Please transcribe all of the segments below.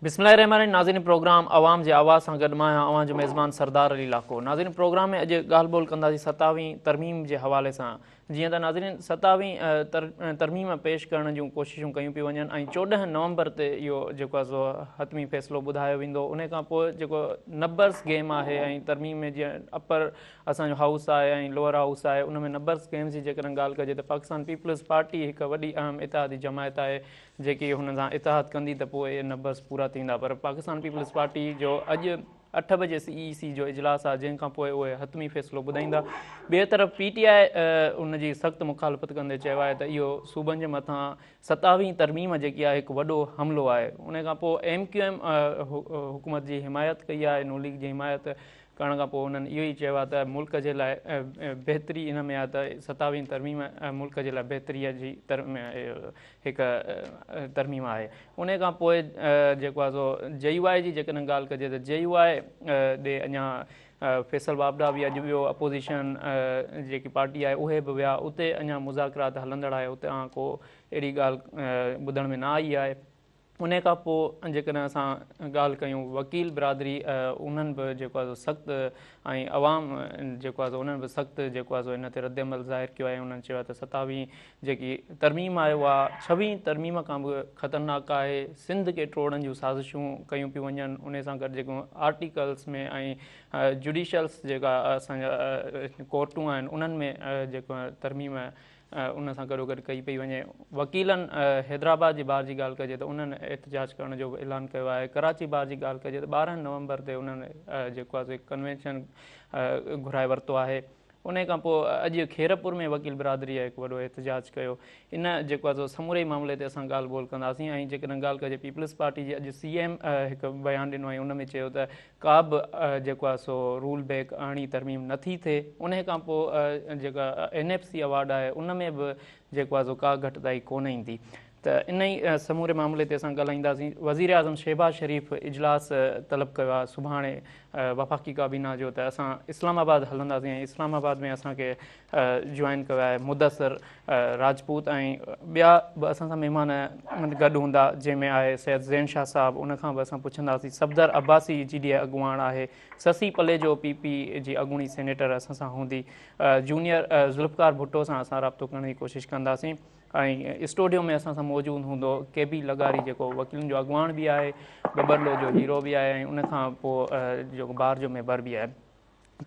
بسم الله الرحمن الرحيم ناظرين پروگرام عوام جي آواز سان گڏ مان آهيان اوهان جو ميزبان سردار علي لاکو. ناظرين پروگرام ۾ اڄ ڳالهه ٻولهه ڪنداسين ستاويهين ترميم جي حوالي سان. جيئن ته ناظرين ستاويهين ترميم پيش ڪرڻ جون ڪوششون ڪيون پيون وڃن ۽ 14 نومبر تي اهو جيڪو آهي سو حتمي فيصلو ٻڌايو ويندو. ان کان پوء جيڪو نمبرس گيم آهي ۽ ترميم ۾ جيئن اپر اسان جو هائوس آهي ۽ لوئر هائوس آهي ان ۾ نمبرس گيمز جي جيڪڏهن ڳالهه ڪجي ته پاڪستان پيپلز پارٽي هڪ وڏي اهم اتحادي جماعت آهي جيڪي هن سان اتحاد ڪندي ته پوء اهي نمبرز پورا ٿيندا پر پاڪستان پيپلز پارٽي جو اڄ 8 بجي سي اي سي جو اجلاس آهي جنهن کان پوء اهي حتمي فيصلو ٻڌائيندا. ٻئي طرف پي ٽي آء ان جي سخت مخالفت ڪندي چيو آهي ته اهو صوبن جي مٿان ستاويهين ترميم جيڪي آهي هڪ وڏو حملو آهي. ان کان پوء ايم ڪيو ايم حڪومت جي حمايت ڪئي آهي، نون ليگ جي حمايت ڪرڻ کان پوء انهن اهو ئي چيو آهي ته ملڪ جي لاء بهتري ان ۾ آهي ته ستاويهين ترميم ملڪ جي لاء بهتري جي هڪ ترميم آهي. ان کان پوء جيڪو آهي سو جي يو آء جي جيڪڏهن ڳالهه ڪجي ته جي يو آء ڏي اڃا فيصل واپڊا به اڄ ويو، اپوزيشن جيڪي پارٽي آهي اهي به ويا، اتي اڃا مذاڪرات هلندڙ آهي، اتان ڪو اهڙي ڳالهه ٻڌڻ ۾ نه آئي آهي. انهي کان پوء جيڪڏهن اسان ڳالهه ڪيون وڪيل برادري انهن به جيڪو آهي سو سخت ۽ عوام جيڪو آهي سو انهن به سخت جيڪو آهي سو ان تي رد عمل ظاهر ڪيو آهي. انهن چيو آهي ته ستاويهين جيڪي ترميم آهي اها ڇويهين ترميم کان به خطرناڪ آهي، سنڌ کي ٽوڙڻ جون سازشون ڪيون پيون وڃن، انهي سان گڏ جيڪو آرٽيڪلس ۾ ۽ جوڊيشلس جيڪا اسان جا ڪورٽون آهن انهن ۾ جيڪو ترميم ان سان گڏوگڏ ڪئي پئي وڃي. وڪيلن حيدرآباد جي بار جي ڳالهه ڪجي ته انهن احتجاج ڪرڻ جو به اعلان ڪيو آهي. ڪراچي بار جي ڳالهه ڪجي ته 12 نومبر تي انهن جيڪو آهي سو هڪ ڪنوينشن گهرائي ورتو آهي. انهي کان پوء اڄ خيرپور ۾ وڪيل برادري هڪ وڏو احتجاج ڪيو. ان جيڪو آهي سو سموري ئي معاملي تي اسان ڳالهه ٻولهه ڪنداسين ۽ جيڪڏهن ڳالهه ڪجي پيپلز پارٽي جي اڄ سي ايم هڪ بيان ڏنو ۽ ان ۾ چيو ته ڪا به جيڪو آهي سو رول بيڪ آڻي ترميم نه ٿي ٿئي. انهي کان پوء جيڪا اين ايف سي ايوارڊ آهي ان ۾ به جيڪو آهي سو ڪا گهٽتائي ڪونه ايندي ته انهي سموري معاملي تي اسان ڳالهائينداسين. وزيراعظم شهباز شريف اجلاس طلب ڪيو آهي سڀاڻي وفاقي ڪابينا جو ته اسان اسلام آباد هلنداسين ۽ اسلام آباد ۾ اسان کي جوائن ڪيو آهي مدثر راجپوت ۽ ٻيا به اسان سان مهمان گڏ هوندا جنهن ۾ آهي سيد زين شاهه صاحب ان کان به اسان پڇنداسين، صفدر عباسي جي ڊي اي اڳواڻ آهي، سسي پليجو پي پي جي اڳوڻي سينيٽر اسان سان هوندي، جونيئر ذوالفقار ڀٽو سان اسان رابطو ڪرڻ جي ڪوشش ڪنداسين ۽ اسٽوڊيو ۾ اسان سان موجود هوندو ڪي بي لغاري جيڪو وڪيلن جو اڳواڻ به آهي، ٻٻرلو جو هيرو به آهي ۽ ان کان پوء جيڪو بار جو ميمبر به آهي.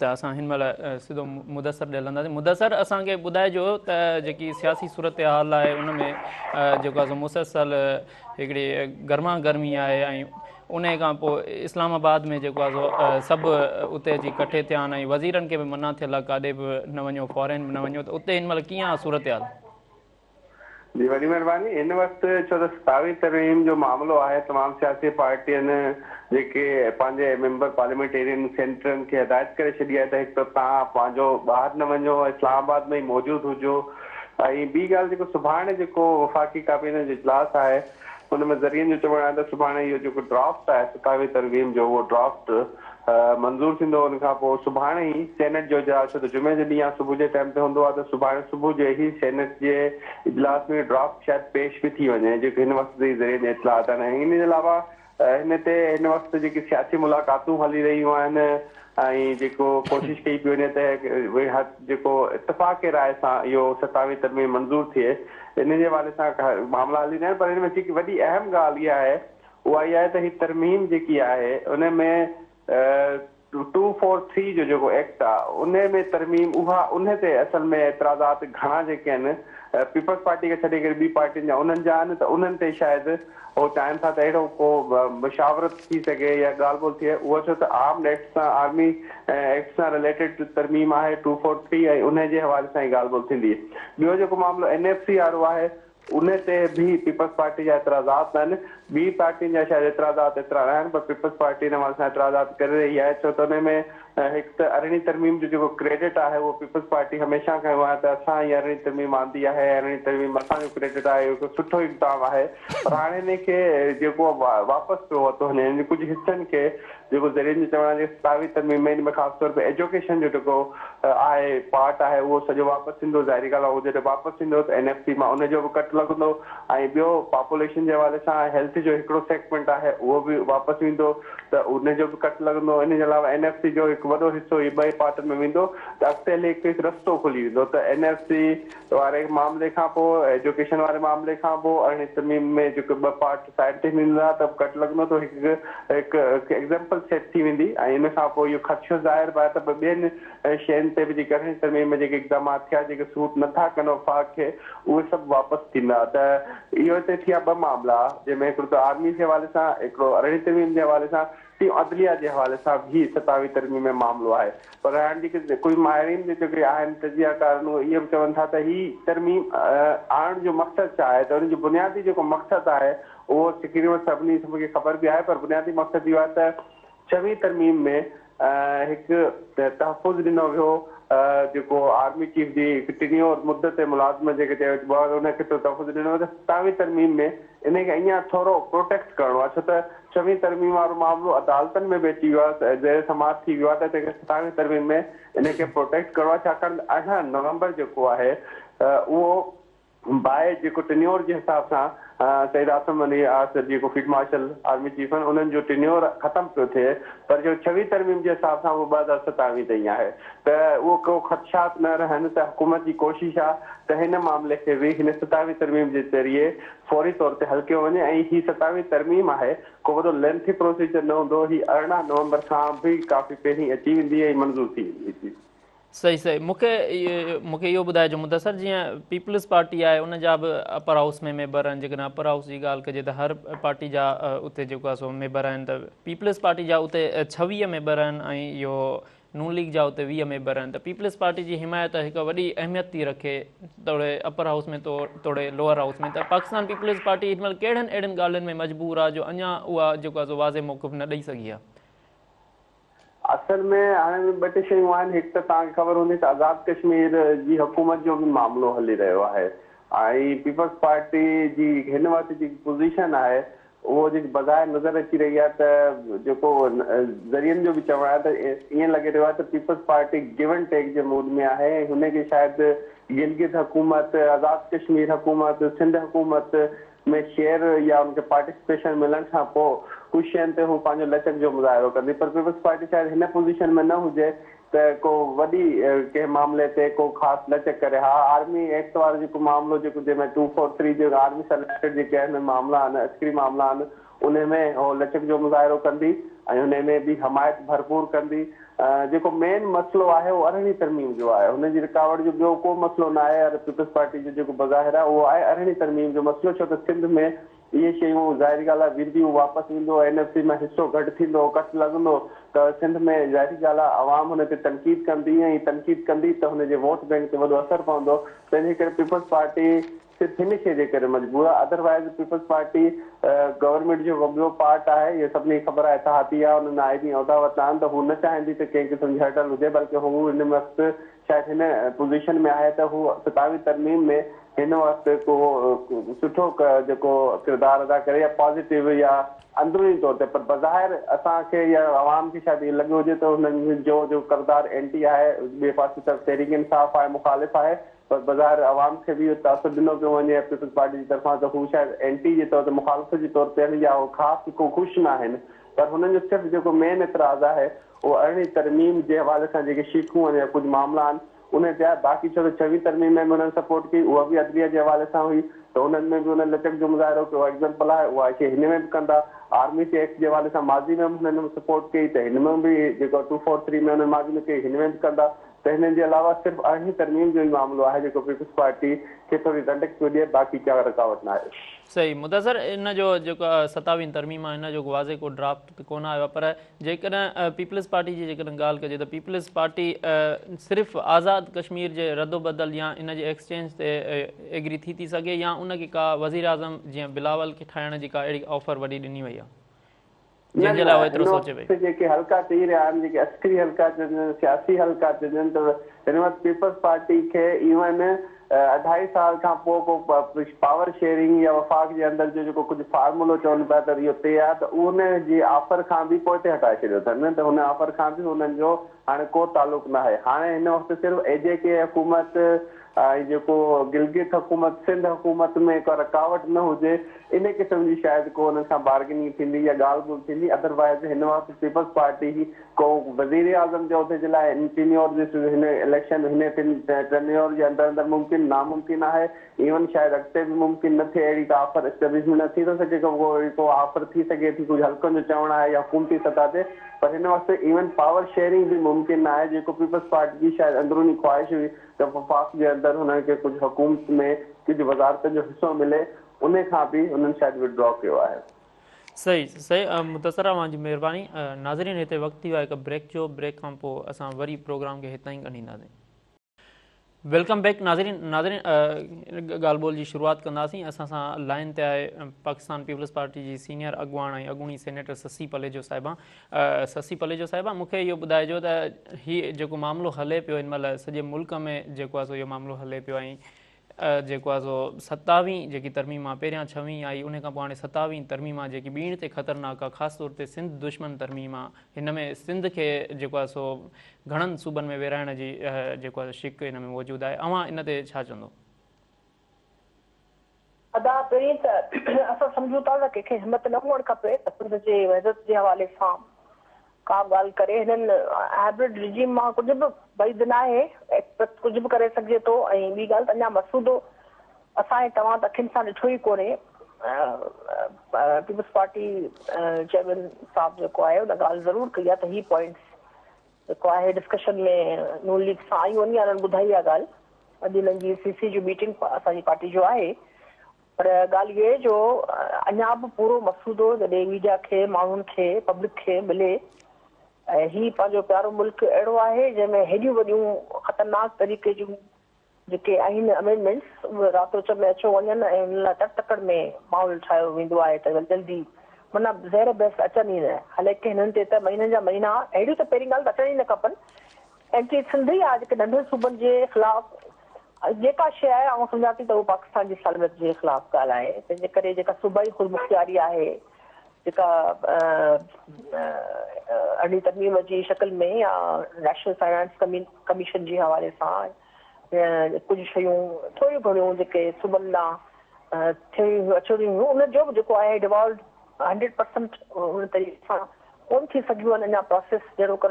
ته اسان هن مهل سڌو مدثر ڏي هلنداسين. مدثر اسان کي ٻڌائجو ته جيڪي سياسي صورتحال آهي ان ۾ جيڪو آهي سو مسلسل هڪڙي گرما گرمي آهي ۽ ان کان پوء اسلام آباد ۾ جيڪو آهي سو سڀ اتي اچي ڪٺي ٿيا آهن ۽ وزيرن کي به منع ٿيل آهي ڪاڏي به نه وڃو فارين به نه وڃو ته اتي هن مهل ڪيئن آهي صورتحال؟ جي وڏي مهرباني. هن وقت ڇو ته ستاويهه ترميم جو معاملو آهي تمام سياسي پارٽين جيڪي پنهنجي ميمبر پارليامينٽيرين سينيٽرن کي هدايت ڪري ڇڏي آهي ته هڪ ته توهان پنهنجو ٻاهر نه وڃو اسلام آباد ۾ ئي موجود هجو ۽ ٻي ڳالهه جيڪو سڀاڻي جيڪو وفاقي ڪابينا جو اجلاس آهي ان ۾ ذريعن جو چوڻ آهي ته سڀاڻي اهو جيڪو ڊرافٽ آهي ستاويهه ترميم جو اهو ڊرافٽ منظور ٿيندو ان کان پوء سڀاڻي ئي سينيٽ جو اجلاس ڇو ته جمعي جي ڏينهن صبح جي ٽائيم تي هوندو آهي ته سڀاڻي صبح جو ئي سينيٽ جي اجلاس ۾ ڊرافٽ شايد پيش به ٿي وڃي جيڪو هن وقت تائين ذريعن جا اطلاعات آهن ۽ ان جي علاوه هن تي هن وقت جيڪي سياسي ملاقاتون هلي رهيون آهن ۽ جيڪو ڪوشش ڪئي پئي وڃي ته جيڪو اتفاق راء سان اهو ستاويهه ترميم منظور ٿئي ان جي حوالي سان معاملا هلي رهيا آهن پر هن ۾ جيڪي وڏي اهم ڳالهه اها آهي اها اها آهي ته هي ترميم جيڪي آهي ان ۾ ٽو فور ٿري جو جيڪو ايڪٽ آهي ان ۾ ترميم اها ان تي اصل ۾ اعتراضات گهڻا جيڪي آهن پيپلز پارٽي کي ڇڏي ڪري ٻي پارٽين جا انهن جا آهن ته انهن تي شايد هو چاهين ٿا ته اهڙو ڪو مشاورت ٿي سگهي يا ڳالهه ٻولهه ٿئي اهو ڇو ته آرمڊ ايڪٽ سان آرمي ايڪٽ سان رليٽيڊ ترميم آهي ٽو فور ٿري ۽ ان جي حوالي سان ئي ڳالهه ٻولهه ٿيندي. ٻيو جيڪو معاملو اين ايف سي وارو آهي ان تي به پيپلز پارٽي جا اعتراضات آهن، ٻي پارٽين جا شايد اعتراضات ايترا نه آهن پر پيپلز پارٽي ان حوالي سان اعتراضات ڪري رهي آهي ڇو ته ان ۾ هڪ ته ارڙهين ترميم جو جيڪو ڪريڊٽ آهي اهو پيپلز پارٽي هميشه کنيو آهي ته اسان ئي ارڙهين ترميم آندي آهي، ارڙهين ترميم اسان جو ڪريڊٽ آهي، اهو هڪ سٺو اقدام آهي پر هاڻي ان کي جيڪو واپس پيو ورتو وڃي ان جي ڪجهه حصن کي جيڪو ذريعن جو چوڻ آهي جيڪي ستاويهه ترميم ۾ ان ۾ خاص طور تي ايجوڪيشن جو جيڪو آهي پارٽ آهي اهو سڄو واپس ٿيندو ظاهري ڳالهه آهي اهو جڏهن واپس ٿيندو ته اين ايف سي مان ان جو به ڪٽ لڳندو ۽ ٻيو پاپوليشن جي حوالي سان هيلٿ جو هڪڙو سيگمينٽ آهي اهو به واپس ويندو ته ان جو به ڪٽ لڳندو ان جي علاوه اين ايف سي جو هڪ وڏو حصو هي ٻئي پارٽن ۾ ويندو ته اڳتي هلي هڪ رستو کلي ويندو ته اين ايف سي واري معاملي کان پوء ايجوڪيشن واري معاملي کان پوء ارڙهين ترميم ۾ جيڪي ٻه پارٽ سائيڊ تي ويندا ته به ڪٽ لڳندو ته هڪ هڪ ايگزامپل سيٽ ٿي ويندي ۽ ان کان پوء اهو خدشو ظاهر به آهي ته ٻين شين تي به جيڪي ارڙهين ترميم ۾ جيڪي اقدامات ٿيا جيڪي سوٽ نه ٿا ڪن وفاق کي اهي سڀ واپس ٿيندا ته اهو هتي ٿيا ٻه معاملا جنهن ۾ هڪڙو ته آرمي جي حوالي سان هڪڙو ارڙهين ترميم جي حوالي سان ٽيون عدليه جي حوالي سان به ستاويهه ترميم ۾ معاملو آهي پر هاڻ جيڪي ڪجهه ماهرين جيڪي آهن تجزيه ڪارن اهي اهو به چون ٿا ته هي ترميم آڻڻ جو مقصد ڇا آهي ته ان جو بنيادي جيڪو مقصد آهي اهو تقريبن سڀني سڀ کي خبر به آهي پر بنيادي مقصد اهو آهي ته ڇويهين ترميم ۾ هڪ تحفظ ڏنو ويو جيڪو آرمي چيف جي هڪ ٽينيور مدت ملازمت جيڪي چيو وڃي ان کي تحفظ ڏنو ويو ته ستاويهين ترميم ۾ انهي کي اڃا ٿورو پروٽيڪٽ ڪرڻو آهي ڇو ته ڇويهين ترميم وارو معاملو عدالتن ۾ به اچي ويو آهي زير سماعت ٿي ويو آهي ته تنهن ڪري ستاويهين ترميم ۾ انهي کي پروٽيڪٽ ڪرڻو آهي ڇاڪاڻ ته 18 نومبر جيڪو آهي اهو باء جيڪو ٽينيور جي حساب سان سيد عاصم منير آصف جيڪو فيلڊ مارشل آرمي چيف آهن انهن جو ٽينيور ختم پيو ٿئي پر جو ڇويهين ترميم جي حساب سان اهو 2027 تائين آهي ته اهو ڪو خدشات نه رهن ته حڪومت جي ڪوشش آهي ته هن معاملي کي به هن ستاويهين ترميم جي ذريعي فوري طور تي حل ڪيو وڃي ۽ هي ستاويهين ترميم آهي ڪو وڏو لينٿي پروسيجر نه هوندو هي 18 نومبر کان به ڪافي پهرين اچي ويندي ۽ منظور ٿي ويندي. صحيح صحيح مونکي مونکي اهو ٻڌائجو مدثر جيئن پيپلز پارٽي آهي ان جا به اپر هائوس ۾ ميمبر آهن جيڪڏهن اپر هائوس جي ڳالهه ڪجي ته هر پارٽي جا اتي جيڪو آهي سو ميمبر آهن ته پيپلز پارٽي جا اتي 26 ميمبر آهن ۽ اهو نون ليگ جا اتي 20 ميمبر آهن ته پيپلز پارٽي جي حمايت هڪ وڏي اهميت ٿي رکي توڙي اپر هائوس ۾ توڙي لوئر هائوس ۾ ته پاڪستان پيپلز پارٽي هن مهل ڪهڙن اهڙين ڳالهين ۾ مجبور آهي جو اڃا اها جيڪو آهي سو واضح موقف نه ڏئي سگهي آهي. اصل ۾ هاڻي ٻه ٽي شيون آهن، هڪ ته توهان کي خبر هوندي ته آزاد ڪشمير جي حڪومت جو به معاملو هلي رهيو آهي ۽ پيپلز پارٽي جي هن وقت جيڪي پوزيشن آهي اهو جيڪي بظاهر نظر اچي رهي آهي ته جيڪو ذريعن جو به چوڻ آهي ته ائين لڳي رهيو آهي ته peoples party give and take جي موڊ ۾ آهي ۽ هن کي شايد گلگت حڪومت، آزاد ڪشمير حڪومت، سنڌ حڪومت ۾ شيئر يا ان کي پارٽيسپيشن ملڻ کان پوء ڪجهه شين تي هو پنهنجو لچڪ جو مظاهرو ڪندي پر پيپلز پارٽي شايد هن پوزيشن ۾ نه هجي ته ڪو وڏي ڪنهن معاملي تي ڪو خاص لچڪ ڪري ها آرمي ايڪٽ وارو جيڪو معاملو جيڪو جنهن ۾ ٽو فور ٿري جيڪو آرمي سان رليٽيڊ جيڪي اهم معاملا آهن عسڪري معاملا آهن انهي ۾ هو لچڪ جو مظاهرو ڪندي ۽ انهي ۾ به حمايت ڀرپور ڪندي. جيڪو مين مسئلو آهي اهو ارڙهين ترميم جو آهي. هن جي رڪاوٽ جو ٻيو ڪو مسئلو نه آهي. پيپلز پارٽي جو جيڪو بظاهر آهي اهو آهي ارڙهين ترميم جو مسئلو ڇو ته سنڌ ۾ اهي شيون ظاهري ڳالهه آهي وينديون واپس ويندو اين ايف سي ۾ حصو گهٽ ٿيندو ڪٽ لڳندو ته سنڌ ۾ ظاهري ڳالهه آهي عوام هن تي تنقيد ڪندي ۽ تنقيد ڪندي ته هن جي ووٽ بينڪ تي وڏو اثر پوندو تنهن جي ڪري پيپلز پارٽي صرف هن شيء جي ڪري مجبور آهي other wise peoples party government جو ٻيو پارٽ آهي اهو سڀني کي خبر آهي اتحادي آهي انهن آئيني عهدا ورتا آهن ته هو نه چاهيندي ته ڪنهن قسم جي هرڊل هجي بلڪه هو هن وقت شايد هن پوزيشن ۾ آهي ته هو ستاويهين ترميم ۾ هن وقت ڪو سٺو جيڪو ڪردار ادا ڪري يا پازيٽو يا اندروني طور تي پر بظاهر اسان کي يا عوام کي شايد ائين لڳيو هجي ته هنن جو جو ڪردار اينٽي آهي ٻئي پاسي طرف تحريڪ انصاف آهي مخالف آهي پر بظاهر عوام کي به اهو تاثر ڏنو پيو وڃي پيپلز پارٽي جي طرفان ته هو شايد اينٽي جي طور تي مخالفت جي طور تي آهن يا هو خاص ڪو خوش ناهن پر هنن جو صرف جيڪو مين اعتراض آهي اهو ارڙهين ترميم جي حوالي سان جيڪي شيخون آهن يا ڪجهه معاملا آهن انهي تي آهي باقي ڇو ته ڇويهين ترميم ۾ به هنن سپورٽ ڪئي اها به عدليه جي حوالي سان هئي ته انهن ۾ به انهن لچڪ جو مظاهرو ڪيو ايگزامپل آهي اها شيء هن ۾ به ڪندا آرمي سي ايڪٽ جي حوالي سان ماضي ۾ به هنن سپورٽ ڪئي ته هن ۾ به جيڪو ٽو فور ٿري ۾ انهن ماضي ۾ ڪئي هن ۾ به ڪندا ته هنن جي علاوه صرف ارڙهين ترميم جو ئي معاملو آهي جيڪو پيپلز پارٽي کي ٿوري رنڊڪ پيو ڏئي باقي ڪا رڪاوٽ ناهي. صحيح مدثر ان جو جيڪو ستاويهين ترميم آهي ان جو واضح ڪو ڊرافٽ ته ڪونه آيو آهي پر جيڪڏهن پيپلز پارٽي جي جيڪڏهن ڳالهه ڪجي ته پيپلز پارٽي صرف آزاد ڪشمير جي رد و بدل يا ان جي ايڪسچينج تي ايگري ٿي ٿي سگهي يا ان کي ڪا وزيراعظم جيئن بلاول کي ٺاهڻ جي ڪا اهڙي آفر وڏي ڏني وئي آهي. نه جنهن جي نه لاء هو ايترو هن سوچي پئي. وقت جيڪي حلقا چئي رهيا آهن، جيڪي عسڪري حلقا چئجن، سياسي حلقا چئجن ته هن وقت پيپلز پارٽي کي ايون اڍائي سال کان پوء ڪو پاور شيئرنگ يا وفاق جي اندر جو جيڪو ڪجهه فارمولو چون پيا ته اهو طئي آهي ته ان جي آفر کان به پوئتي هٽائي ڇڏيو اٿن ته ان آفر کان به انهن جو هاڻي ڪو تعلق ناهي. هاڻي هن وقت صرف اي جي ڪي حڪومت ۽ جيڪو گلگت حڪومت سنڌ حڪومت ۾ ڪا رڪاوٽ نه هجي ان قسم جي شايد ڪو انهن سان بارگيننگ ٿيندي يا ڳالهه ٻولهه ٿيندي اڌروائيز هن وقت پيپلز پارٽي هي ڪو وزيراعظم جي عهدي جي لاء هن ٽينيور جي هن اليڪشن هن ٽينيور جي اندر اندر ممڪن ناممڪن آهي ايون شايد اڳتي به ممڪن نه ٿئي اهڙي ڪا آفر اسٽيبلشمينٽ نه ٿي ٿو سگهي ڪو ڪو آفر ٿي سگهي ٿي ڪجهه حلقن جو چوڻ آهي يا حڪومتي سطح تي پر هن وقت ايون پاور شيئرنگ به ممڪن نه آهي جيڪو پيپلز پارٽي جي شايد اندروني خواهش هئي ته وفاق جي اندر هنن کي ڪجهه حڪومت ۾ ڪجهه وزارتن جو حصو ملي انهي کان به هنن شايد وڊرا ڪيو آهي. صحيح صحيح مدثر اوهان جي مهرباني ناظرين هتي وقت ٿي ويو آهي هڪ بريڪ جو بريڪ کان پوء اسان وري پروگرام کي هتان ئي ڳنڍينداسين. Welcome back ناظرين ناظرين ڳالهه ٻولهه جي شروعات ڪنداسين اسان سان لائن تي آهي پاڪستان پيپلز پارٽي جي سينيئر اڳواڻ ۽ اڳوڻي سينيٽر سسي پليجو صاحبه سسي پليجو صاحبه مون کي اهو ٻڌائجو ته هي جيڪو معاملو هلي پيو هن مهل سڄي ملڪ ۾ جيڪو آهي سو اهو معاملو هلي پيو ۽ جيڪو آهي سو ستاويهين جيڪي ترميم آهي پهريان ڇويهين آئي ان کان پوء هاڻي ستاويهين ترميم آهي جيڪي ٻيڻ تي خطرناڪ آهي خاص طور تي سنڌ دشمن ترميم آهي هن ۾ سنڌ کي جيڪو آهي سو گهڻن صوبن ۾ ورهائڻ جي جيڪو آهي شق هن ۾ موجود آهي اوهان ان تي ڇا چوندو؟ ادا پهرين ته اسان سمجهون ٿا ته ڪنهن کي همت نه هئڻ کپي ته سنڌ جي وحدت جي حوالي سان ڪا به ڳالهه ڪري. هنن هائبرڊ رجيم مان ڪجهه به بعيد ناهي، ايڪسپيڪٽ ڪجهه به ڪري سگهجي ٿو ۽ ٻي ڳالهه ته اڃا مسودو اسان ۽ توهان ته اکين سان ڏٺو ئي ڪونهي. پيپلز پارٽي چيئرمين صاحب جيڪو آهي ان ڳالهه ضرور ڪئي آهي ته هي پوائنٽس جيڪو آهي ڊسڪشن ۾ نون ليگ سان آيون آهن يا انهن ٻڌائي اها ڳالهه. اڄ انهن جي سي سي جو ميٽنگ اسان جي پارٽي جو آهي پر ڳالهه اها جو اڃا به پورو مسودو جڏهن ميڊيا کي ماڻهن کي پبلڪ کي ملي ۽ هي پنهنجو پيارو ملڪ اهڙو آهي جنهن ۾ هيڏيون وڏيون خطرناڪ طريقي جون جيڪي آهن امينڊمينٽس اهي رات وچ ۾ اچيو وڃن ۽ انهن لاء تڙ تڪڙ ۾ ماحول ٺاهيو ويندو آهي ته جلدي معنيٰ زير بحث اچن ئي نه حالانڪه هنن تي ته مهينن جا مهينا اهڙيون ته پهرين ڳالهه ته اچڻ ئي نه کپن اينٽي سنڌ يا جيڪي ننڍن صوبن جي خلاف جيڪا شيء آهي آئون سمجهان ٿي ته اهو پاڪستان جي سالميت جي خلاف ڳالهه آهي تنهن جي ڪري جيڪا صوبائي خودمختياري آهي جيڪا ارڙهين ترميم جي شڪل ۾ يا نيشنل فنانس ڪميشن جي حوالي سان ڪجهه شيون ٿوريون گهڻيون جيڪي صوبن ڏانهن ٿيڻيون هيون اچڻيون هيون ان جو به جيڪو آهي ڊوالوڊ 100% ان طريقي سان ڪونه ٿي سگهيون آهن اڃا پراسيس جهڙوڪر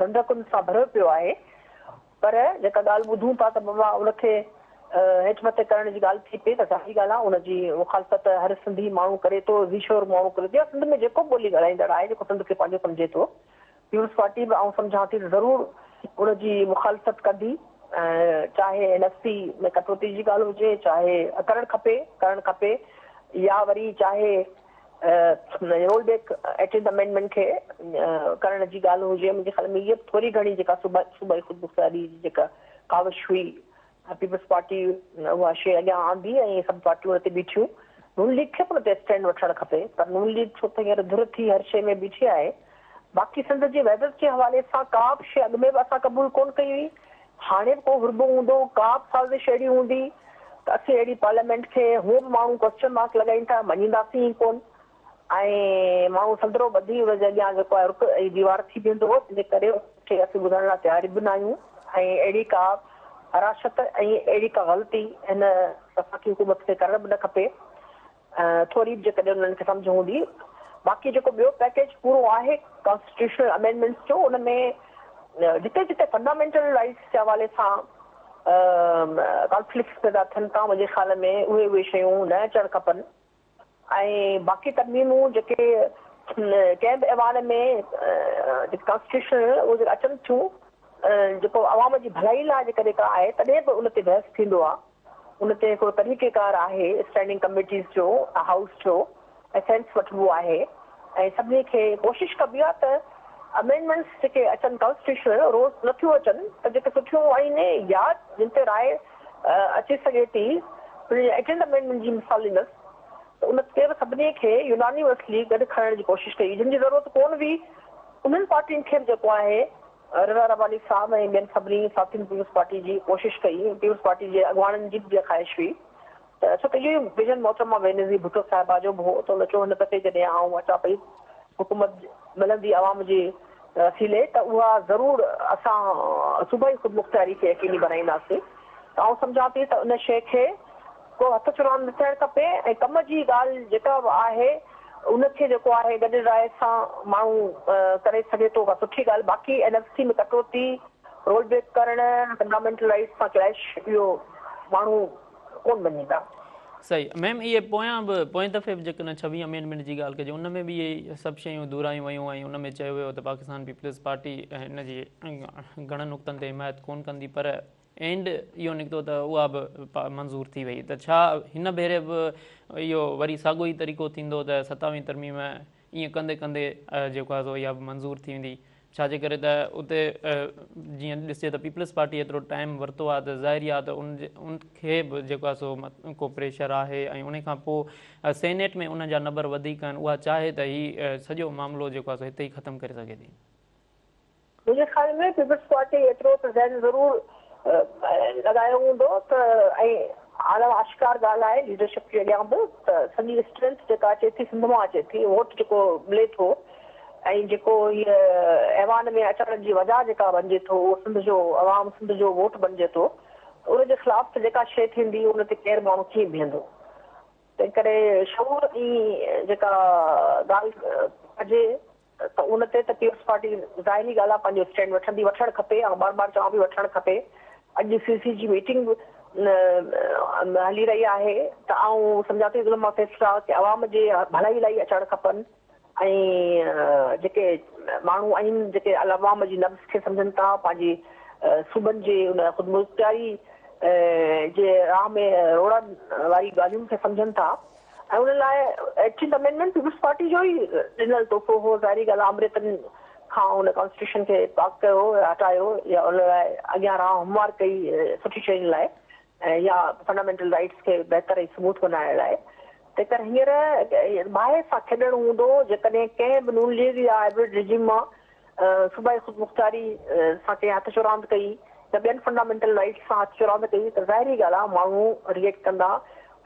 رنڊڪن سان ڀريو پيو آهي پر جيڪا ڳالهه ٻڌون ٿا ته بابا ان کي هيٺ مٿي ڪرڻ جي ڳالهه ٿي پئي ته ظاهري ڳالهه آهي ان جي مخالفت هر سنڌي ماڻهو ڪري ٿو ذي شعور ماڻهو ڪري ٿو يا سنڌ ۾ جيڪو به ٻولي ڳالهائيندڙ آهي جيڪو سنڌ کي پنهنجو سمجهي ٿو پيپلز پارٽي به آئون سمجهان ٿي ته ضرور ان جي مخالفت ڪندي چاهي اين ايف سي ۾ ڪٽوتي جي ڳالهه هجي چاهي ڪرڻ کپي ڪرڻ کپي يا وري چاهي رول بيڪ ايٽينٿ امينڊمينٽ کي ڪرڻ جي ڳالهه هجي منهنجي خيال ۾ هيء به ٿوري گهڻي جيڪا صوبائي خودمختياري جي جيڪا ڪاوش هئي پيپلز پارٽي اها شيء اڳيان آندي ۽ سڀ پارٽيون ان تي بيٺيون نون ليگ کي به ان تي اسٽينڊ وٺڻ کپي پر نون ليگ ڇو ته هينئر ڌر ٿي هر شيء ۾ بيٺي آهي باقي سنڌ جي وحدت جي حوالي سان ڪا به شيء اڳ ۾ به اسان قبول ڪونه ڪئي هئي هاڻي به ڪو حربو هوندو، ڪا به سازش اهڙي هوندي ته اسين اهڙي پارليامينٽ کي هونء به ماڻهو ڪوئسچن مارڪ لڳائين ٿا، مڃينداسين ئي ڪونه ۽ ماڻهو سندرو ٻڌي ان جي اڳيان جيڪو آهي رڪ ۽ ديوار ٿي بيهندو هو، تنهنجي ڪري ان کي اسين ٻڌڻ لاء تيار به ناهيون ۽ اهڙي ڪا حراشت ۽ اهڙي ڪا غلطي هن وفاقي حڪومت کي ڪرڻ به نه کپي. ٿوري به جيڪڏهن انهن کي سمجهه هوندي. باقي جيڪو ٻيو پيڪيج پورو آهي ڪانسٽيٽيوشنل امينڊمينٽس جو ان ۾ جتي جتي فنڊامينٽل رائيٽس جي حوالي سان ڪانفلڪٽس پيدا ٿين ٿا منهنجي خيال ۾ اهي اهي شيون نه اچڻ کپن ۽ باقي ترميمون جيڪي ڪنهن به ايوان ۾ جيڪي ڪانسٽيٽيوشنل اهي جيڪي اچن ٿيون جيڪو عوام جي ڀلائي لاء جيڪڏهن ڪا آهي تڏهن به ان تي بحث ٿيندو آهي. ان تي هڪڙو طريقيڪار آهي اسٽينڊنگ ڪميٽيز جو هائوس جو اسينس وٺبو آهي ۽ سڀني کي ڪوشش ڪبي آهي ته امينڊمينٽس جيڪي اچن ڪانسٽيٽيوشنل روز نٿيون اچن ته جيڪي سٺيون آهن يا جن تي راء اچي سگهي ٿي ان جي ايٽينٿ امينڊمينٽ جي مثال ڏيندس. ته ان کي به سڀني کي يونانيمسلي گڏ کڻڻ جي ڪوشش ڪئي جن جي ضرورت ڪونه هئي انهن پارٽين کي به جيڪو آهي رضا رباني صاحب ۽ ٻين سڀني ساٿين پيپلز پارٽي جي ڪوشش ڪئي پيپلز پارٽي جي اڳواڻن جي به خواهش هئي ته ڇو ته اهو ئي ويزن محترمه بينظير ڀٽو صاحبه جو به هو ته ان چيو هن دفعي جڏهن آئون اچان پئي حڪومت ملندي عوام جي وسيلي ته اها ضرور اسان صوبائي خودمختياري کي يقيني بڻائينداسين ته آئون سمجهان ٿي ته ان شيء کي ڪو هٿ چراند نه ٿيڻ کپي ۽ ڪم جي ڳالهه جيڪا به آهي ان کي جيڪو آهي گڏيل راء سان ماڻهو ڪري سگهي ٿو اها سٺي ڳالهه باقي اين ايف سي ۾ ڪٽوتي رول بيڪ ڪرڻ فنڊامينٽل رائيٽس سان ڪليش اهو ماڻهو ڪونه مڃيندا. صحيح ميم اهي پويان به پوئين دفعي به جيڪڏهن ڇويهين امينڊمينٽ جي ڳالهه ڪجي ان ۾ به اهي سڀ شيون دهرايون ويون ۽ ان ۾ چيو ويو ته پاڪستان پيپلز پارٽي ان جي گهڻن نقطن تي حمايت ڪونه ڪندي پر اينڊ اهو نڪتو ته اها به منظور ٿي وئي ته ڇا هن ڀيري به اهو وري ساڳيو ئي طريقو ٿيندو ته ستاويهين ترميم ائين ڪندي ڪندي جيڪو آهي سو اها به منظور ٿي ويندي ڇا جي ڪري ته اتي جيئن ڏسجي ته پيپلز پارٽي ايترو ٽائيم ورتو آهي ته ظاهري آهي ته ان جي ان کي به جيڪو آهي سو ڪو پريشر آهي ۽ ان کان پوء سينيٽ ۾ ان جا نمبر وڌيڪ آهن اها چاهي ته هي سڄو معاملو جيڪو آهي سو هتي ئي ختم ڪري سگهي ٿي. منهنجي خيال ۾ پيپلز پارٽي ايترو ته ذهن ضرور لڳايو هوندو ته ۽ عالم آشڪار ڳالهه آهي ليڊرشپ جي اڳيان به ته سڄي اسٽرينٿ جيڪا اچي ٿي سنڌ مان اچي ٿي ووٽ جيڪو ملي ٿو ۽ جيڪو هيء ايوان ۾ اچڻ جي وجهه جيڪا بنجي ٿو اهو سنڌ جو عوام سنڌ جو ووٽ بنجي ٿو ته ان جي خلاف ته جيڪا شيء ٿيندي ان تي ڪير ماڻهو ڪيئن بيهندو تنهن ڪري شعور ۽ جيڪا ڳالهه ڪجي ته ان تي ته پيپلز پارٽي ظاهري ڳالهه آهي پنهنجو اسٽينڊ وٺندي، وٺڻ کپي، آئون بار بار چوان پئي وٺڻ کپي، اڄ سي سي جي ميٽنگ به هلي رهي آهي ته آئون سمجهان ٿي ان مان فيصلا عوام جي ڀلائي لاء ئي اچڻ کپن ۽ جيڪي ماڻهو آهن جيڪي عوام جي نبض کي سمجهن ٿا پنهنجي صوبن جي ان خودمختياري جي راهه ۾ روڙن واري ڳالهين کي سمجهن ٿا ۽ ان لاء ايٽينٿ امينڊمينٽ پيپلز پارٽي جو ئي ڏنل تحفو هو، ظاهري ڳالهه آهي آمريتن کان ان ڪانسٽيٽيوشن کي پاڪ ڪيو يا هٽايو يا ان لاء اڳيان راهه هموار ڪئي سٺي شين لاء يا فنڊامينٽل رائيٽس کي بهتر ۽ سموٿ بنائڻ لاء تنهن ڪري هينئر باهه سان کيڏڻ هوندو جيڪڏهن ڪنهن به نون ليگ يا هائبرڊ رجيم مان صوبائي خودمختياري سان ڪنهن هٿ چراند ڪئي يا ٻين فنڊامينٽل رائيٽس سان هٿ چراند ڪئي ته ظاهري ڳالهه آهي ماڻهو ري ايڪٽ ڪندا،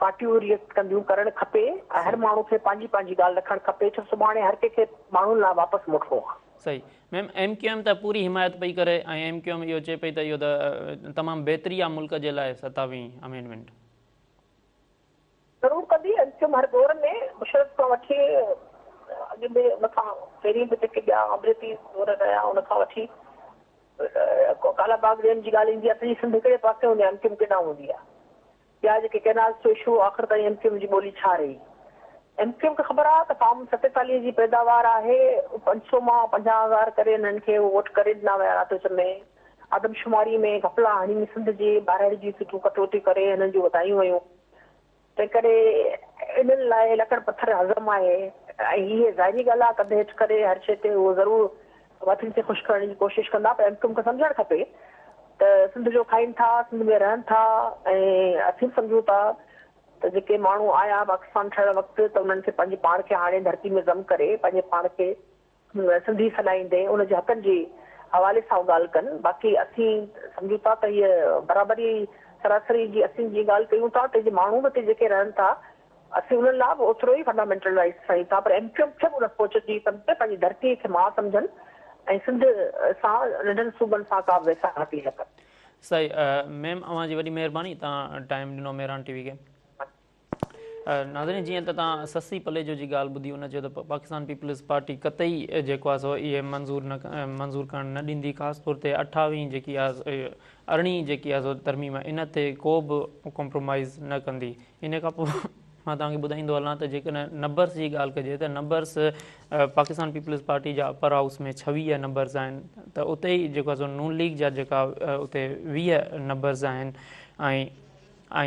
پارٽيون ري ايڪٽ ڪنديون، ڪرڻ کپي ۽ هر ماڻهو کي پنهنجي پنهنجي ڳالهه رکڻ کپي ڇو سڀاڻي هر ڪنهن کي ماڻهن لاء واپس موٽڻو آهي. صحيح ميم ايم ڪيو ايم ته پوري حمايت پئي ڪري ۽ ايم ڪيو ايم اهو چئي پئي ته اهو ته تمام بهتري آهي ملڪ جي لاء ستاويهين امينڊمينٽ. ضرور ڪندي ايم ڪيو ايم هر دور ۾ مشرف کان وٺي اڳ به ان کان پهرين به جيڪي ٻيا آمريتي دور رهيا ان کان وٺي ڪالا باغ ڊيم جي ڳالهه ايندي آهي سڄي سنڌ هڪڙي پاسي هوندي آهي ايم ڪيو ايم ڪيڏانهن هوندي آهي ٻيا جيڪي ڪينالز جو اشو آخر تائين ايم ڪيو ايم جي ٻولي ڇا رهي ايم ڪيو ايم کي خبر آهي ته فارم 47 جي پيداوار آهي 500 مان 50 هزار ڪري انهن کي ووٽ ڪري ڏنا ويا رات وچ ۾ آدمشماري ۾ گهپلا هڻي سنڌ جي ٻهراڙي جون سيٽون ڪٽوتي ڪري هنن جون وڌايون ويون، تنهنڪري انهن لاء لڪڙ پٿر هضم آهي ۽ هيء ظاهري ڳالهه آهي ڪنڌ هيٺ ڪري هر شيء تي اهو ضرور وٿين کي خوش ڪرڻ جي ڪوشش ڪندا پر ايم ڪيو ايم کي سمجهڻ کپي ته سنڌ جو کائين ٿا، سنڌ ۾ رهن ٿا ۽ اسين به سمجهون ٿا ته جيڪي ماڻهو آيا پاڪستان ٺهڻ وقت ته انهن کي پنهنجي پاڻ کي هاڻي ڌرتي ۾ ضم ڪري پنهنجي پاڻ کي سنڌي سڏائيندي ان جي حقن جي حوالي سان ڳالهه ڪن باقي اسين سمجهون ٿا ته هيء برابري سراسري جي اسين جيئن ڳالهه ڪيون ٿا ته جي ماڻهو به هتي جيڪي رهن ٿا اسين انهن لاء به اوترو ئي فنڊامينٽل رائيٽس چاهيون ٿا پر ايم ڪيو ايم کي به ان سوچ جي سمجهه پنهنجي ڌرتي کي ماء سمجهن ۽ سنڌ سان ننڍن صوبن سان ڪا به ويساهه گهاتي نه ڪن. صحيح ميم اوهان جي وڏي مهرباني توهان ٽائيم ڏنو مهراڻ ٽي وي کي. ناظرين جيئن ته توهان سسي پليجو جي ڳالهه ٻڌي ان چيو ته پاڪستان پيپلز پارٽي قطعي جيڪو آهي سو اهي منظور نه منظور ڪرڻ نه ڏيندي خاص طور تي اٺاويهين جيڪي آهي ارڙهين جيڪي آهي سو ترميم ان تي ڪو به ڪمپرومائز نه ڪندي ان کان پوء مان توهان کي ٻڌائيندو هلان ته جيڪڏهن نمبرز جي ڳالهه ڪجي ته نمبرز پاڪستان پيپلز پارٽي جا اپر هائوس ۾ 26 نمبرز آهن ته اتي ئي جيڪو آهي سو نون ليگ جا جيڪا اتي 20 نمبرز آهن ۽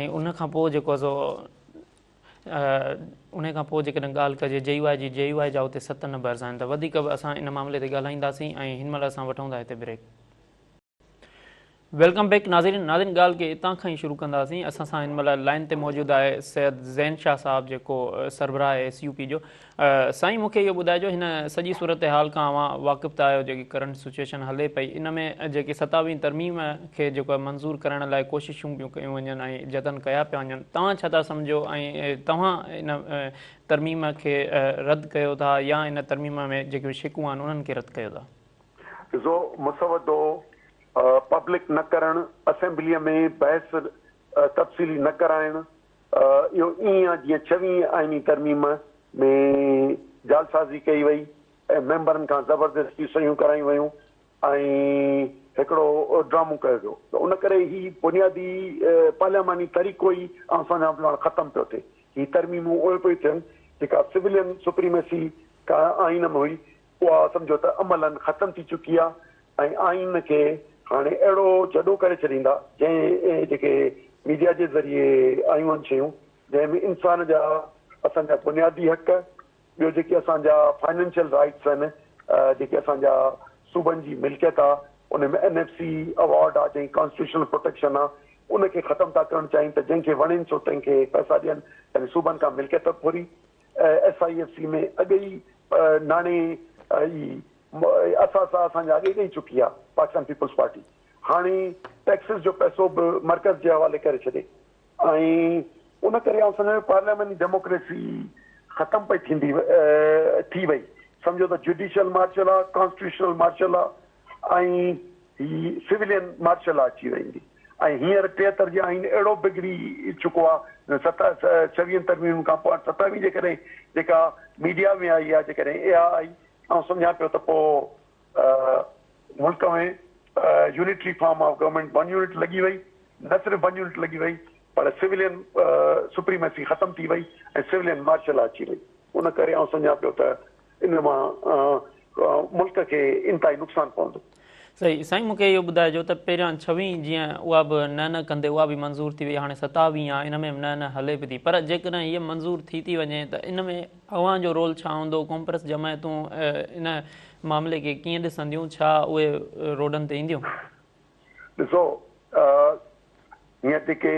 ۽ ان کان پوء جيڪو آهي سو ان کان پوء جيڪڏهن ڳالهه ڪجي جي يو آء جي جي يو آء جا اتي ست نمبرز آهن ته وڌيڪ به اسان ان معاملي تي ڳالهائينداسين ۽ هن مهل اسان وٺون ٿا هتي بريڪ. Welcome back ناظرين ناظرين ڳالهه کي اتان کان ئي شروع ڪنداسين اسان سان هن مهل لائن تي موجود آهي سيد زين شاهه صاحب جيڪو سربراهه آهي ايس يو پي جو سائين مون کي اهو ٻڌائجو هن سڄي صورتحال کان اوهان واقف ته آهيو جيڪي ڪرنٽ سچويشن هلي پئي ان ۾ جيڪي ستاويهين ترميم کي جيڪو آهي منظور ڪرائڻ لاء ڪوششون پيون ڪيون وڃن ۽ جتن ڪيا پيا وڃن توهان ڇا ٿا سمجهو ۽ توهان ان ترميم کي رد ڪيو ٿا يا ان ترميم ۾ جيڪي شقون آهن انهن کي رد ڪيو ٿا؟ ڏسو مسودو پبلڪ نه ڪرڻ، اسيمبليء ۾ بحث تفصيلي نه ڪرائڻ، اهو ائين آ جيئن ڇويهين آئيني ترميم ۾ جعلسازي ڪئي وئي ۽ ميمبرن کان زبردستي صحيحون ڪرايون ويون ۽ هڪڙو ڊرامو ڪيو ويو ته ان ڪري هي بنيادي پارلياماني طريقو ئي آئون سمجهان پيو هاڻ ختم پيو ٿئي. هي ترميمون اهي پيون ٿين جيڪا سولين سپريميسي ڪا آئين ۾ هئي اها سمجهو ته عملاً ختم ٿي چڪي آهي ۽ آئين کي هاڻي اهڙو جڏو ڪري ڇڏيندا جنهن جيڪي ميڊيا جي ذريعي آيون آهن شيون جنهن ۾ انسان جا اسان جا بنيادي حق ٻيو جيڪي اسان جا فائنينشل رائٽس آهن جيڪي اسان جا صوبن جي ملڪيت آهي ان ۾ اين ايف سي ايوارڊ آهي جنهن ڪانسٽيٽيوشنل پروٽيڪشن آهي ان کي ختم ٿا ڪرڻ چاهين ته جنهن کي وڻين سو تنهن کي پئسا ڏين يعني صوبن کان ملڪيت ڦري ايس I F C ۾ اڳ ئي ناڻي ئي اثاثا اسان جا اڳي ڏئي چڪي آهي پاڪستان پيپلز پارٽي هاڻي ٽيڪسز جو پئسو به مرڪز جي حوالي ڪري ڇڏي ۽ ان ڪري آئون سمجهان ٿو پارلياماني ڊيموڪريسي ختم پئي ٿيندي ٿي وئي سمجهو ته judicial martial law constitutional martial law ۽ هي سولين مارشل لا اچي ويندي ۽ هينئر 73 جي آئين اهڙو بگڙي چڪو آهي ست ڇويهن ترميمن کان پوء ستاويهين جيڪڏهن جيڪا ميڊيا ۾ آئي آهي جيڪڏهن اها آئي آئون سمجهان پيو ته پوء ملڪ ۾ unitary form of government one unit لڳي وئي نه صرف ون يونٽ لڳي وئي پر سولين سپريميسي ختم ٿي وئي ۽ سولين مارشل لا اچي وئي ان ڪري آئون سمجهان پيو ته ان مان ملڪ کي انتهائي نقصان پوندو. صحيح سائين مونکي اهو ٻڌائجو ته پهريان ڇويهين جيئن اها به نه نه ڪندي اها به منظور ٿي وئي هاڻي ستاويهين آ ان ۾ به نه نه هلي به ٿي پر جيڪڏهن هيء منظور ٿي ٿي وڃي ته ان ۾ اوهان جو رول ڇا هوندو قومپرست جماعتون ان معاملي کي ڪيئن ڏسنديون ڇا اهي روڊن تي اينديون؟ ڏسو هينئر جيڪي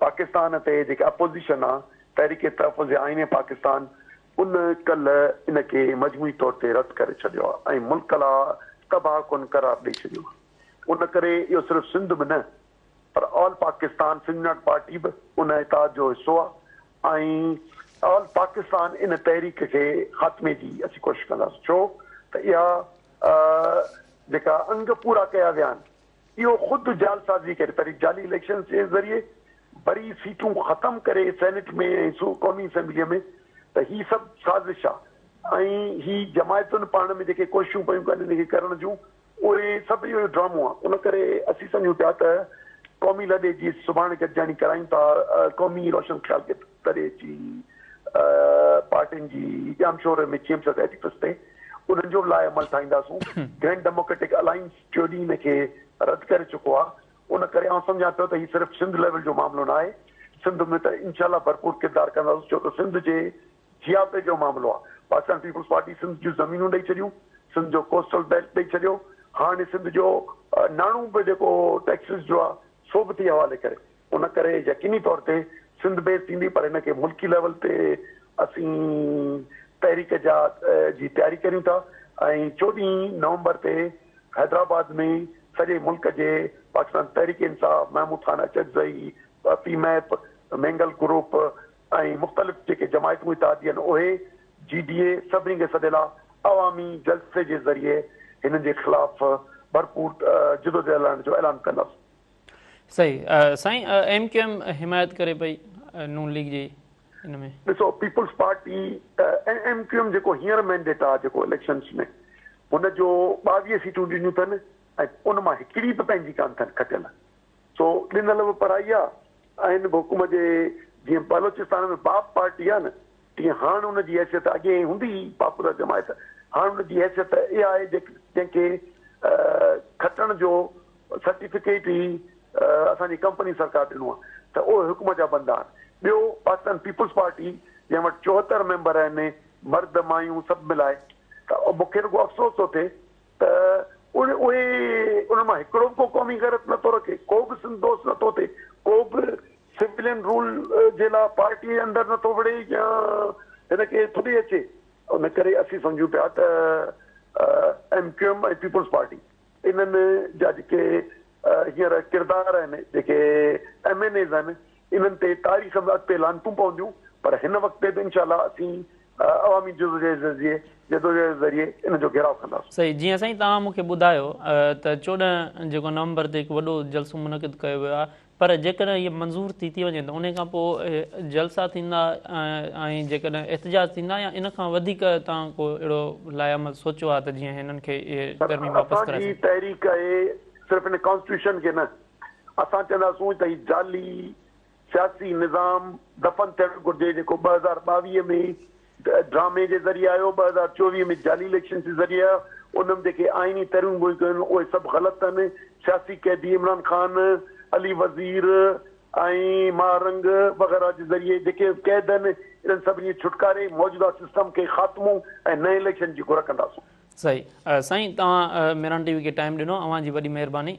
پاڪستان تي جيڪا اپوزيشن آ تحريڪ تحفظ آئين پاڪستان ان ڪلهه ان کي مجموعي طور تي رد ڪري ڇڏيو آ ۽ ملڪ لا تباهه ڪن قرار ڏئي ڇڏيو آ ان ڪري اهو صرف سنڌ ۾ نه پر آل پاڪستان سنڌ يونائيٽڊ پارٽي به ان اتحاد جو حصو آ ۽ آل پاڪستان ان تحريڪ کي خاتمي جي اسين ڪوشش ڪنداسون ڇو ته اها جيڪا انگ پورا ڪيا ويا آهن اهو خود جعلسازي ڪري پهرين جعلي اليڪشنز جي ذريعي وري سيٽون ختم ڪري سينيٽ ۾ ۽ قومي اسيمبلي ۾ ته هي سڀ سازش آ ۽ هي جماعتن پاڻ ۾ جيڪي ڪوششون پيون ڪن ان کي ڪرڻ جون اهي سڀ اهو ڊرامو آ ان ڪري اسين سمجهون پيا ته قومي لڏي جي سڀاڻي گڏجاڻي ڪرايون ٿا قومي روشن خيال تڏي جي پارٽين جي ڄامشوري ۾ چيم سٽ ايڊيفس تي انهن جو به لاء عمل ٺاهينداسون گرينڊ ڊيموڪريٽڪ الائنس ٽيون ڏينهن ان کي رد ڪري چڪو آهي ان ڪري آئون سمجهان پيو ته هي صرف سنڌ ليول جو معاملو نه آهي سنڌ ۾ ته انشاء الله ڀرپور ڪردار ڪنداسون ڇو ته سنڌ جي جياپي جو معاملو آهي پاڪستان پيپلز پارٽي سنڌ جون زمينون ڏئي ڇڏيون سنڌ جو ڪوسٽل بيلٽ ڏئي ڇڏيو هاڻي سنڌ جو ناڻو به جيڪو ٽيڪسز جو آهي سو به ٿي حوالي ڪري ان ڪري يقيني طور تي سنڌ بيس ٿيندي پر ان کي ملڪي ليول تي اسين تحريڪ جا جي تياري ڪريون ٿا ۽ چوڏهين نومبر تي حيدرآباد ۾ سڄي ملڪ جي Pakistan Tehreek Insaf, Mahmood Khan Achakzai, P MAP, Mengal group ۽ مختلف جيڪي جماعتون اتحادي آهن اهي، جي ڊي اي سڀني کي سڏيل آهي عوامي جلسي جي ذريعي هنن جي خلاف ڀرپور جدوجهد هلائڻ جو اعلان ڪنداسين. صحيح سائين ايم ڪيو ايم حمايت ڪري پئي نون ليگ جي ان ۾. ڏسو peoples party ۽ M Q M جيڪو هينئر مينڊيٽ آ جيڪو اليڪشنس ۾ هن جو 22 سيٽون ڏنيون اٿن ۽ ان مان هڪڙي به پنهنجي ڪانه اٿن کٽيل سو ڏنل به پرائي آ ۽ هن به حڪم جي جيئن بلوچستان ۾ باپ پارٽي آ نه تيئن هاڻ ان جي حيثيت اڳي هوندي هئي پاپولر جماعت هاڻ ان جي حيثيت اها آهي جنهن کي کٽڻ جو سرٽيفڪيٽ ئي اسان جي ڪمپني سرڪار ڏنو آهي ته اهي حڪم جا بندا آهن. ٻيو پاڪستان پيپلز پارٽي جنهن وٽ 74 ميمبر آهن مرد مايون سڀ ملائي ته مون کي رڳو افسوس ٿو ٿئي ته اهي انهن مان هڪڙو به ڪو قومي غيرت نه ٿو رکي، ڪو به سنڌ دوست نه ٿو ٿئي، ڪو به سولين رول جي لاء پارٽي جي اندر نه ٿو وڙهي يا هن کي ٿڏي اچي. ان ڪري اسين سمجهون پيا ته M Q M ۽ Peoples Party انهن جا جيڪي هينئر ڪردار آهن، جيڪي ايم اين ايز آهن، انهن تي تاريخ ۾ اڳتي لعنتون پونديون پر هن وقت تي به انشاء الله اسين عوامي جدوجهد ذريعي جدوجهد ذريعي ان جو گهيراء ڪنداسون. صحيح جيئن سائين توهان مون کي ٻڌايو ته 14 جيڪو نومبر تي هڪ وڏو جلسو منعقد ڪيو ويو آهي پر جيڪڏهن هيء منظور ٿي ٿي وڃي ته انهي کان پوء جلسا ٿيندا ۽ جيڪڏهن احتجاج ٿيندا يا ان کان وڌيڪ توهان ڪو اهڙو لائحه عمل سوچيو آهي ته جيئن هنن کي اهي سر ترميم واپس اسان ڪرائي جي سگهجي. تحريڪ آهي صرف ان ڪانسٽيٽيوشن کي نه اسان چونداسون ته هي جعلي سياسي نظام دفن ٿيڻ گهرجي جيڪو 2022 ۾ ڊرامي جي ذريعي آيو، 2024 ۾ جعلي اليڪشن جي ذريعي آيو، ان ۾ جيڪي آئيني ترميمون ڪيون آهن اهي سڀ غلط آهن، سياسي قيدي عمران خان، علي وزير ۽ ماهه رنگ وغيره جي ذريعي جيڪي قيد آهن انهن سڀني جي ڇوٽڪاري، موجوده سسٽم کي خاتمو ۽ نئين اليڪشن جي گهر ڪنداسون. صحيح سائين توهان ميران ٽي وي کي ٽائيم ڏنو اوهان جي وڏي مهرباني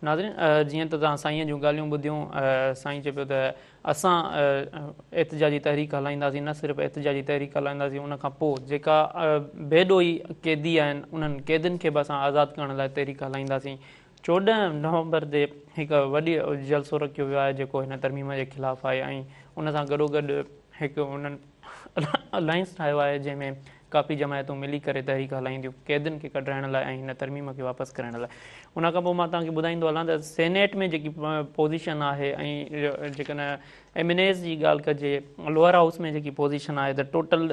ناظرين جيئن ته توهان سائين جون ڳالهيون ٻڌيون سائين چئي پيو ته اسان احتجاجي تحريڪ هلائينداسين نه صرف احتجاجي تحريڪ هلائينداسين ان کان پوء جيڪا بي ڏوهي قيدي آهن انهن قيدين کي به اسان آزاد ڪرڻ لاء تحريڪ هلائينداسين 14 نومبر تي هڪ وڏي جلسو رکيو ويو آهي جيڪو هن ترميم جي خلاف آهي ۽ ان سان گڏوگڏ هڪ انهن الائنس ٺاهيو آهي جنهن ۾ ڪافي جماعتون ملي ڪري تحريڪ هلائينديون قيدين کي ڪڍرائڻ لاء ۽ هن ترميم کي واپس ڪرائڻ لاء. ان کان پوء مان توهان کي ٻڌائيندو هلان ته سينيٽ ۾ جيڪي پوزيشن آهي ۽ جيڪڏهن ايم اين ايز جي ڳالهه ڪجي لوئر هائوس ۾ جيڪي پوزيشن آهي ته ٽوٽل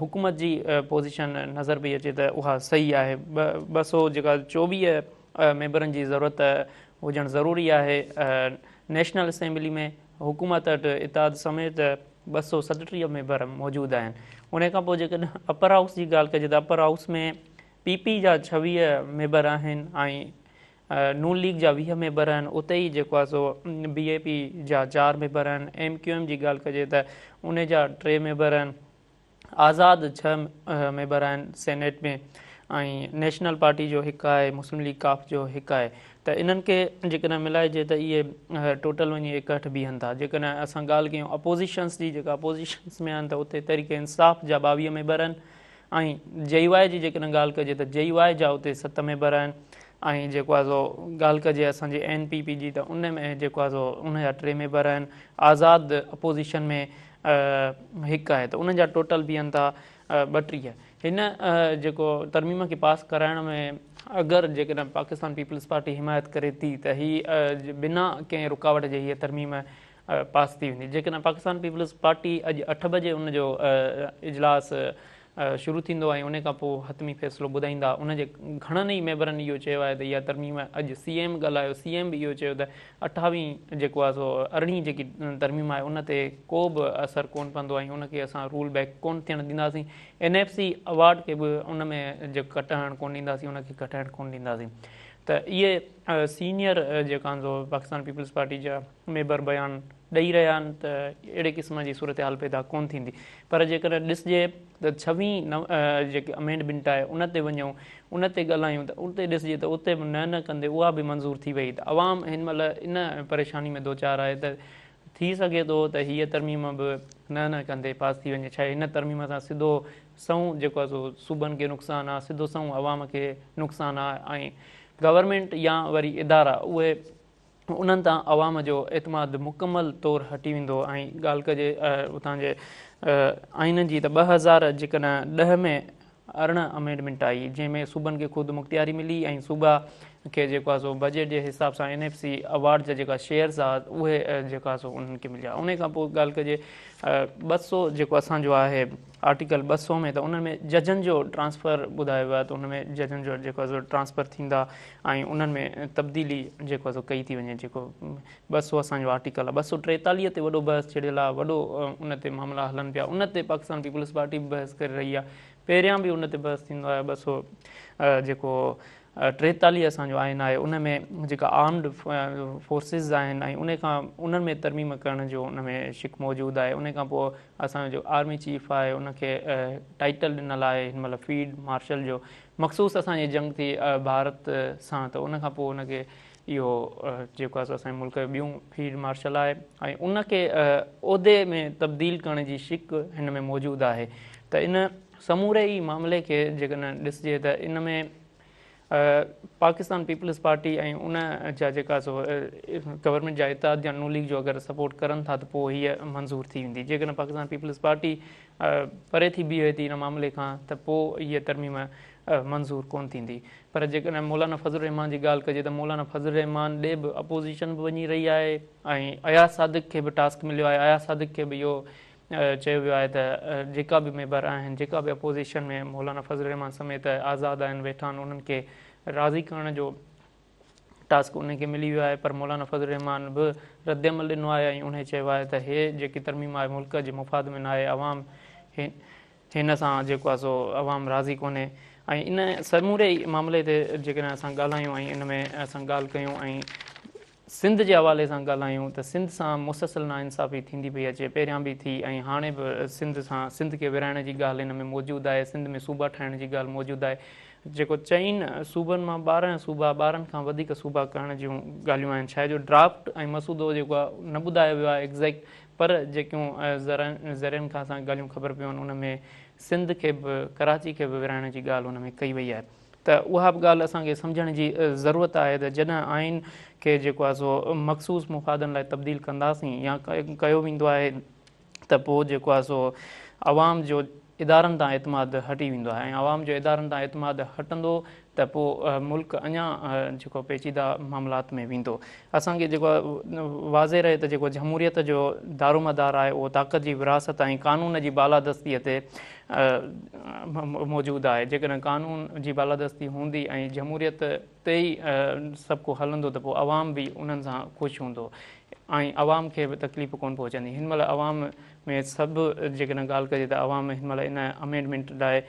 حڪومت جي پوزيشن نظر پئي اچي ته اها صحيح آهي 200 جيڪا 24 ميمبرن جي ضرورت هجڻ ضروري آهي نيشنل اسيمبلي ۾ حڪومت وٽ اتحاد سميت 237 ميمبر موجود آهن. انهي کان پوء جيڪڏهن اپر هائوس جي ڳالهه ڪجي ته اپر هائوس ۾ پي پي جا 26 ميمبر آهن ۽ نون ليگ جا 20 ميمبر آهن اتي ئي جيڪو آهي سو بي اي پي جا 4 ميمبر آهن ايم ڪيو ايم جي ڳالهه ڪجي ته انهي جا 3 ميمبر آهن. آزاد 6 ميمبر آهن سينيٽ ۾ ۽ نيشنل پارٽي جو هڪ آهي مسلم ليگ قاف جو هڪ آهي ته انهن کي جيڪڏهن ملائجي ته اهي ٽوٽل وڃي 61 بيهن ٿا جيڪڏهن اسان ڳالهه ڪيون اپوزيشنس جي جيڪا اپوزيشنس ۾ آهن ته اتي تحريڪ انصاف جا 22 ميمبر آهن ۽ جي يو آء جي جيڪڏهن ڳالهه ڪجي ته جي يو آء جا اتي 7 ميمبر آهن ۽ جيڪو آهي سو ڳالهه ڪجي اسان جي اين پي پي جي ته ان ۾ جيڪو آهي سو ان جا 3 ميمبر آهن آزاد اپوزيشن ۾ هڪ آهي ته انهن جا ٽوٽل بيهن ٿا 32. هن جيڪو ترميم کي پاس ڪرائڻ ۾ اگر جيڪڏهن پاڪستان پيپلز پارٽي حمايت ڪري ٿي ته هي بنا ڪنهن رڪاوٽ جي هيء ترميم پاس ٿي ويندي. جيڪڏهن پاڪستان پيپلز پارٽي اڄ 8 بجي ان جو اجلاس شروع ٿيندو ۽ ان کان پوء حتمي فيصلو ٻڌائيندا. ان جي گهڻن ئي ميمبرن اهو چيو آهي ته اها ترميم اڄ سي ايم ڳالهايو، سي ايم به اهو چيو ته اٺاويهين جيڪو آهي سو ارڙهين جيڪي ترميم آهي ان تي ڪو به اثر ڪونه پوندو ۽ ان کي اسان رول بيڪ ڪونه ٿيڻ ڏينداسين، اين ايف سي ايوارڊ کي به ان ۾ جيڪو ڪٽ هڻڻ ڪونه ڏينداسين ان کي گهٽائڻ ڪونه ڏينداسين ته اهي سينيئر جيڪا آهن سو پاڪستان پيپلز پارٽي جا ميمبر بيان ڏئي رهيا آهن ته اهڙي قسم جي صورتحال پيدا ڪونه ٿيندي پر جيڪڏهن ڏسجي ته ڇويهين جيڪي امينڊمينٽ آهي ان تي وڃون ان تي ڳالهايون ته اتي ڏسجي ته اتي به نه نه ڪندي اها به منظور ٿي وئي ته عوام هن مهل ان پريشاني ۾ دوچار آهي ته ٿي سگهي ٿو ته هيء ترميم به نه نه ڪندي پاس ٿي وڃي ڇا هن ترميم سان سڌو سنئون جيڪو آهي سو صوبن کي نقصان آهي سڌو سنئون عوام کي نقصان آهي ۽ گورنمينٽ يا وري ادارا اهي انهن تان عوام جو اعتماد مڪمل طور هٽي ويندو ۽ ڳالهه ڪجي اتان جي آئين جي ته 2000 جيڪڏهن 10 ۾ 18 امينڊمينٽ آئي جنهن ۾ صوبن کي خود مختياري ملي ۽ صوبا کي جيڪو آهي سو بجيٽ جي حساب سان اين ايف سي ايوارڊ جا جيڪا شيئرز آ اهي جيڪو آهي سو انهن کي مليا ان کان پوء ڳالهه ڪجي 200 جيڪو اسان جو آهي آرٽيڪل 200 ۾ ته انهن ۾ ججن جو ٽرانسفر ٻڌايو ويو آهي ته ان ۾ ججن جو جيڪو آهي سو ٽرانسفر ٿيندا ۽ انهن ۾ تبديلي جيڪو آهي سو ڪئي ٿي وڃي جيڪو 200 اسان جو آرٽيڪل آهي 243 تي وڏو بحث ڇڙيل آهي وڏو ان تي معاملا هلن پيا ان تي پاڪستان پيپلز پارٽي به بحث ڪري رهي آهي پهريان به ان تي بحث ٿيندو آهي 200 جيڪو 43 اسان جو آئين آهي ان ۾ جيڪا آرمڊ فورسز آهن ۽ ان کان انهن ۾ ترميم ڪرڻ جو ان ۾ شق موجود آهي. ان کان پوء اسان جو آرمي چيف آهي ان کي ٽائيٽل ڏنل آهي هن مهل فيلڊ مارشل جو. مخصوص اسان جي جنگ ٿي ڀارت سان ته ان کان پوء ان کي اهو جيڪو آهي سو اسان جي ملڪ جو ٻيون فيلڊ مارشل آهي ۽ ان کي عهدي ۾ تبديل ڪرڻ جي شق هن ۾ موجود آهي. ته ان سموري ئي معاملي کي جيڪڏهن ڏسجي ته ان ۾ پاڪستان پيپلز پارٽي ۽ ان جا جيڪا سو گورنمينٽ جا اتحاد يا نون ليگ جو اگر سپورٽ ڪرن ٿا ته پوء هيء منظور ٿي ويندي. جيڪڏهن پاڪستان پيپلز پارٽي پري ٿي بيهي ٿي ان معاملي کان ته پوء هيء ترميم منظور ڪونه ٿيندي. پر جيڪڏهن مولانا فضل الرحمان جي ڳالهه ڪجي ته مولانا فضل الرحمان ڏي به اپوزيشن به وڃي رهي آهي ۽ اياز صادق کي به ٽاسڪ مليو آهي. اياز صادق کي به اهو چيو ويو آهي ته جيڪا به ميمبر آهن، جيڪا به اپوزيشن ۾ مولانا فضل الرحمان سميت آزاد آهن ويٺا آهن انهن کي راضي ڪرڻ جو ٽاسڪ انهن کي ملي ويو آهي پر مولانا فضل الرحمان به ردعمل ڏنو آهي ۽ انهي چيو آهي ته هي جيڪي ترميم آهي ملڪ جي مفاد ۾ ناهي، عوام هن سان جيڪو آهي سو عوام راضي ڪونهي ۽ ان سموري معاملي تي جيڪڏهن اسان ڳالهايون ۽ ان ۾ اسان ڳالهه ڪيون ۽ سنڌ جي حوالي سان ڳالهايون ته سنڌ سان مسلسل ناانصافي ٿيندي پئي اچي، پهريان به ٿي ۽ هاڻي به سنڌ سان سنڌ کي ورهائڻ جي ڳالهه ان ۾ موجود آهي، سنڌ ۾ صوبا ٺاهڻ جي ڳالهه موجود آهي، جيڪو چئن صوبن مان 12 صوبا 12 کان وڌيڪ صوبا ڪرڻ جون ڳالهيون آهن، شايد جو ڊرافٽ ۽ مسودو جيڪو آهي نه ٻڌايو ويو آهي ايگزيڪٽ پر جيڪيون ذريعن کان اسان کي ڳالهيون خبر پيون آهن ان ۾ سنڌ کي به ڪراچي کي به ورهائڻ جي ڳالهه ان ۾ ڪئي وئي آهي. ته اها به ڳالهه اسان کي سمجهڻ جي ضرورت آهي ته جڏهن آئين کي جيڪو آهي سو مخصوص مفادن لاء تبديل ڪنداسين يا ڪيو ويندو آهي ته پوء جيڪو آهي سو عوام جو ادارن تان اعتماد هٽي ويندو آهي ۽ عوام جو ادارن تان اعتماد هٽندو ته پوء ملڪ اڃا جيڪو پيچيده معاملات ۾ ويندو. اسان کي جيڪو واضح رهي ته جيڪو جمهوريت جو دارومدار آهي اهو طاقت جي ورهاست ۽ قانون جي بالادستي تي موجود آهي. جيڪڏهن قانون جي بالادستي هوندي ۽ جمهوريت تي ئي سڀ ڪو هلندو ته پوء عوام به انهن سان خوش هوندو ۽ عوام کي به تڪليف ڪونه پهچندي. هن مهل عوام ۾ سڀ جيڪڏهن ڳالهه ڪجي ته عوام هن مهل ان امينڊمينٽ لاء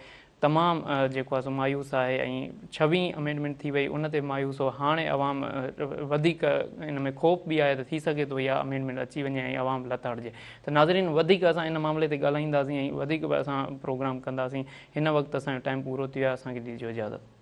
تمام جيڪو آهي سو مايوس آهي ۽ ڇويهين امينڊمينٽ ٿي وئي ان تي مايوس هو. هاڻي عوام وڌيڪ ان ۾ خوف به آهي ته ٿي سگهي ٿو اها امينڊمينٽ اچي وڃي ۽ عوام لتاڙجي ته ناظرين وڌيڪ اسان ان معاملي تي ڳالهائينداسين ۽ وڌيڪ به اسان پروگرام ڪنداسين. هن وقت اسان جو ٽائيم پورو ٿي ويو آهي اسان کي ڏجو اجازت.